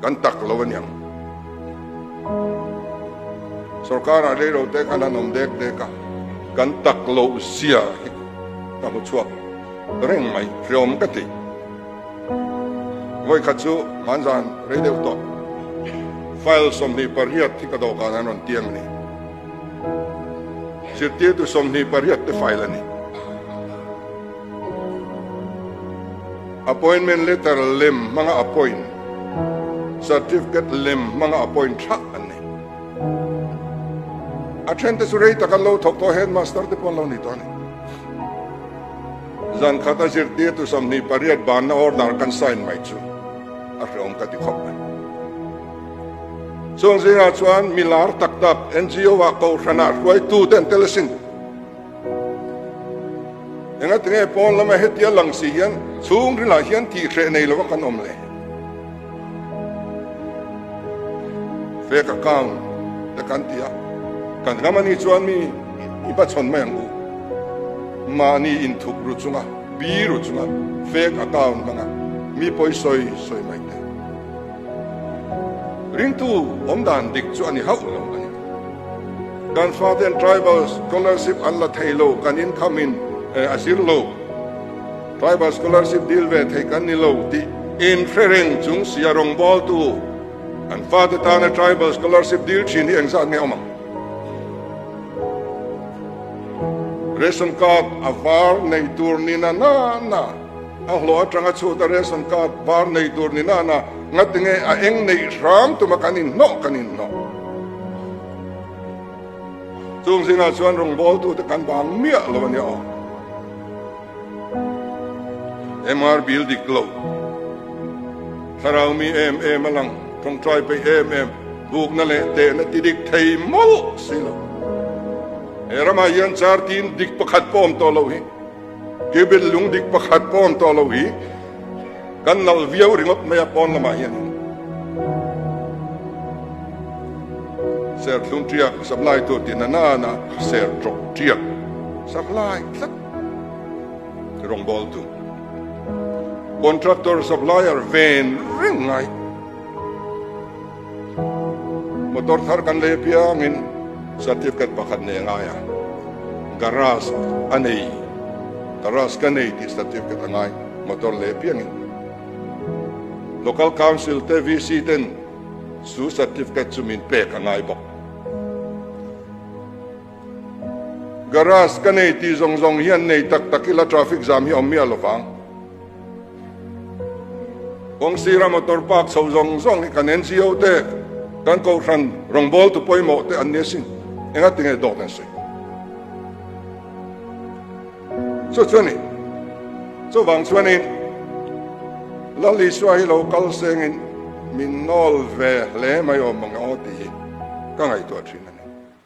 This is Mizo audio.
Kan tak lo aniang. Sorkar ah reilo te khan an awm dek dek a, kan tak loh zia hi ka hmu chhuak reng mai, hreawm ka ti. Vawikhat chu hmanzan rei deuh tawh file 28 hi ka dawhkan an rawn tiang a ni. Zirtirtu 28 te file a ni. Appointment letter lem hmanga appoint, certificate lem hmanga appoint thlah an ni. A thente chu rei tak an lo thawk tawh headmaster te pawh an lo ni tawh a ni. Zan khata zirtirtu 28 banna order kan sign mai chu a hreawm ka ti khawp mai. Chung zingah chuan mi lar tak tak NGO ah kohhranah hruaitu te an tel asin. Engatinge pawn lama hetia lang si hian chhungrilah hian tihhreh nei lova kan awm le? Fake account te kan ti a, kan ram anih chuan mi i hmachhawn mai ang u. Mahni inthup ru chunga, bi ru chunga fake account hmanga mi pawi sawi sawi mai te. Ringtu awmdan dik chu a ni hauh lo a ni. Kan faten tribal scholarship an la thei lo, kan income in a zir lo, tribal scholarship deal ve thei kan ni lo tih inhre reng chung sia rawngbawltu an fate tana tribal scholarship deal thin hi engzat nge awm ang? Ration card a var nei tur ni na na na, a hlawh atanga chhuta ration card var nei tur ni na na, ngatinge a eng neih hram tuma kan inhnawh kan inhnawh. Chung zingah chuan rawngbawltute kan bang miah lo a nia aw. MR Bill dik lo. Thlarau mi em em a lang, tawngtai peih em em, bukna leh tehna ti dik thei mawlh si lo. He ramah hian char tin dik pakhat pawh awm tawh loh hi, Kibel lung dik pakhat pawh awm tawh loh hi, Kan nalh viau ringawt mai a pawn lamah hian serthlum tiak supply tur tih na nana ser tawk tiak supply tlat rawngbawltu contractor supplier ven reng ngai motor thar kan lei apiangin certificate pakhat nei a ngai a garage a nei garage ka nei tih certificate a ngai. Motor leh piangin Local Council te VC ten chu certificate chu min pek a ngai bawk. Garage ka nei tih zawng zawng hian nei tak tak ila traffic jam hi a awm miah lovang. Kawng sira motor park chho zawng zawng hi kan NGO te, kan kohhran rawngbawltu pawimawh te an ni asin. Engatinge dawt an sawi? Chu chu a ni. Chuvang chuanin Lal Isua hi lo kal sengin min nawl ve hle mai awm ang aw tih hi ka ngaihtuah thin a ni.